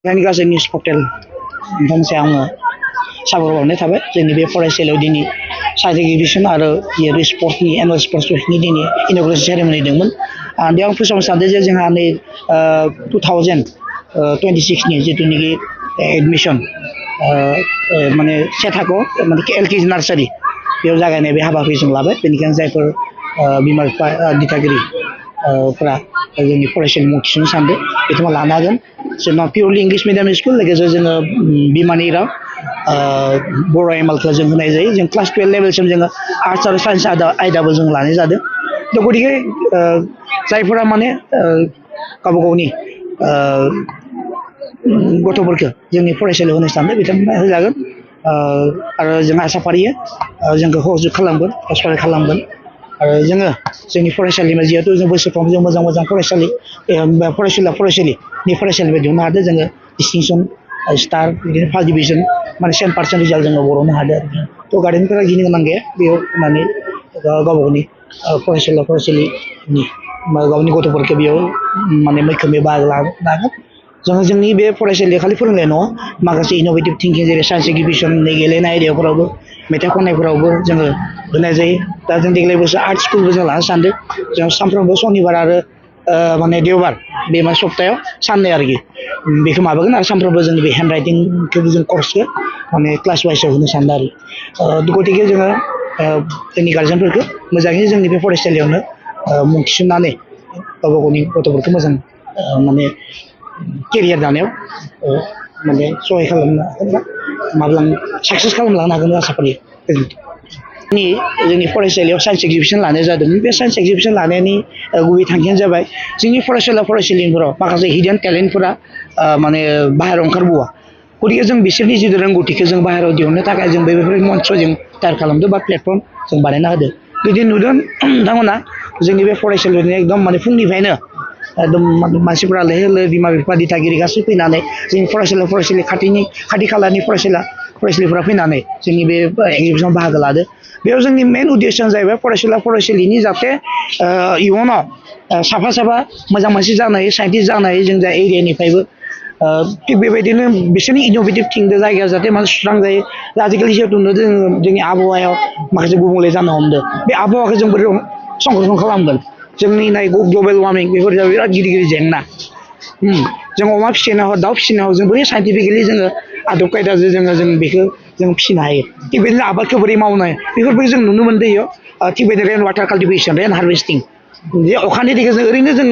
जोंनि गासै news portal नोंथांनिसिम आङो साबायखर बावनाय थाबाय जोंनि बे फरायसालियाव दिनै सार्टिफिकेसन आरो स्पर्ट्सनि एनुवेल स्पर्ट्स उइकनि दिनै इन'ग्रेसन सेरेमनि दंमोन बेयाव आं फोसावनो सानदों जे जोंहा नै 2026नि जिथुनिखि एडमिसन माने से थाखोआव माने LKG नार्सारि बेयाव जागायनाय बे हाबाफारि जों लाबाय बेनिखायनो जायफोर बिमा बिफा दिथागिरि फोरा जोंनि फरायसालि मुं थिसननो सानदों बिथांमोना लानो हागोन जोंना पियरलि इंलिश मिडियाम स्कुल लोगोसे जोङो बिमानि राव बर' एमएलखौ जों होनाय जायो जों क्लास 12 लेभेलसिम जोङो आर्ट्स आरो साइन्स आयदाबो जों लानाय जादों दा गतिके जायफोरा माने गावबा गावनि गथ'फोरखौ जोंनि फरायसालियाव होनो सानदों बिथांमोना होजागोन आरो जों आसा फारियो जोंखौ सहयोग खालामगोन सहाय खालामगोन आरो जोङो जोंनि फरायसालिमा जिहेतु जों बोसोरफ्रोमबो जों मोजां मोजां फरायसालिनि फरायसालिफोर दिहुननो हादों जोङो डिस्टिंसन स्टार बिदिनो फार्स्ट डिभिजन माने 100% रिजाल्ट जोङो बर'नो हादों आरोखि थ' गार्जेनफोरा गिनो गोनां गैया बेयाव होनानै गावबा गावनि फरायसालिनि गावनि गथ'फोरखौ बेयाव माने मैखोमै बाहागो लानो हागोन जोङो जोंनि बे फरायसालियाव खालि फोरोंनाय नङा माखासे इन'भेटिभ थिंकिं जेरै साइन्स एक्जिबिसननि गेलेनाय आयदाफोरावबो मेथाइ खननायफोरावबो जोङो होनाय जायो दा जों देग्लाय बोसोर आर्ट स्कुलबो जों लानो सानदों जों सानफ्रोमबो सनिबार आरो माने देवबार बे माने सप्तायाव साननै आरोखि बेखौ माबागोन आरो सानफ्रोमबो जों बे हेन्ड राइटिंखौबो जों कर्सखौ माने क्लास वाइसआव होनो सानदों आरो गतिके जोङो जोंनि गार्जेनफोरखौ मोजाङै जोंनि बे फरायसालियावनो मुं थिसननानै गावबा गावनि गथ'फोरखौ मोजां माने केरियार दानायाव माने सहाय खालामनो हागोन बा माब्लाबा साक्सेस खालामलांनो हागोन आसा फारियो जोंनि फरायसालियाव साइन्स एक्जिबिसन लानाय जादोंमोन बे साइन्स एक्जिबिसन लानायनि गुबै थांखियानो जाबाय जोंनि फरायसालिफोराव माखासे हिडेन टेलेन्टफोरा माने बाहेरायाव ओंखारबोआ गतिके जों बिसोरनि जिथु रोंगौथिखौ जों बाहेरायाव दिहुननो थाखाय जों बेफोर मन्थ्र जों तैयार खालामदों बा प्लेटफर्म जों बानायना होदों बिदिनो नुदों नोंथांमोना जोंनि बे फरायसालिनि एकदम माने फुंनिफ्रायनो एकदम मानसिफोरा लैहोर लैहोर बिमा बिफा दिथागिरि गासै फैनानै जोंनि फरायसालि खाथि खालानि फरायसालिफोरा फैनानै जोंनि बे एक्जिबिसनाव बाहागो लादो बेयाव जोंनि मेन उद्देश्यआनो जाहैबाय फरायसालिनि जाहाथे इयुनाव साफा मोजां मानसि जानो हायो साइन्टिस्ट जानो हायो जों जा एरियानिफ्रायबो थिग बेबायदिनो बिसोरनि इन'भेटिभ थिंकजों जायगाया जाहाथे माने सुस्रां जायो आजिखालि जिहेतु नुदों जोंनि आबहावायाव माखासे गुबुंले जानो हमदों बे आबहावाखौ जों बोरै संरक्षण खालामगोन जोंनि ग्लबेल वार्मिं बेफोर बिराद गिदिर जेंना जों अमा फिसिनायाव दाउ फिसिनायाव जों बोरै साइन्टिफिकेलि जोङो आदब खायदाजों जों बेखौ जों फिसिनो हायो थिग बेदिनो आबादखौ बोरै मावनो हायो बेफोरबायदि जों नुनो मोनदों थिग बेदिनो rain water cultivation rain harvesting जे अखानि दैखौ जों ओरैनो जों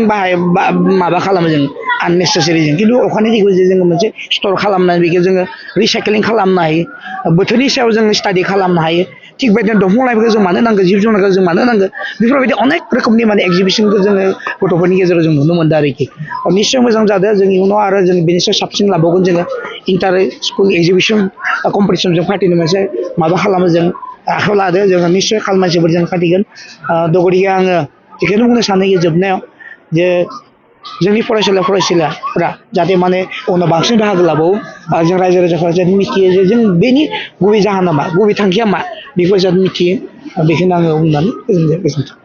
माबा खालामो जों आननेसेसारि जों खिन्थु अखानि दैखौ जोङो मोनसे स्टर खालामनानै बेखौ जोङो रिसाइक्लिं खालामनो हायो बोथोरनि सायाव जों स्टाडि खालामनो हायो थिग बेदिनो दंफां लाइफांखौ जों मानो नांगौ जिब जुनारखौ जों मानो नांगौ बेफोरबायदि अनेक रोखोमनि माने एक्जिबिसनखौ जोङो गथ'फोरनि गेजेराव जों नुनो मोनदों आरोखि निस्सय मोजां जादों जों इयुनाव आरो जों बेनिफ्राय साबसिन लाबावगोन जोङो इन्टार स्कुल एक्जिबिसन कम्पिटिसन जों फाथिनो मोनसे माबा खालामो जों आखायाव लादो जोङो निस्सय खालमानसिफोर जों फाथिगोन गतिके आङो बेखौनो बुंनो सानो जोबनायाव जे जोंनि फरायसालिफोरा जाहाथे माने उनाव बांसिन बाहागो लाबावो जों रायजो राजाफोरा जाहाथे मिथियो जे जों बेनि गुबै जाहोना मा गुबै थांखिया मा बेखौ जाहाथे मिथियो बेखौनो आङो बुंनानै गोजोनथों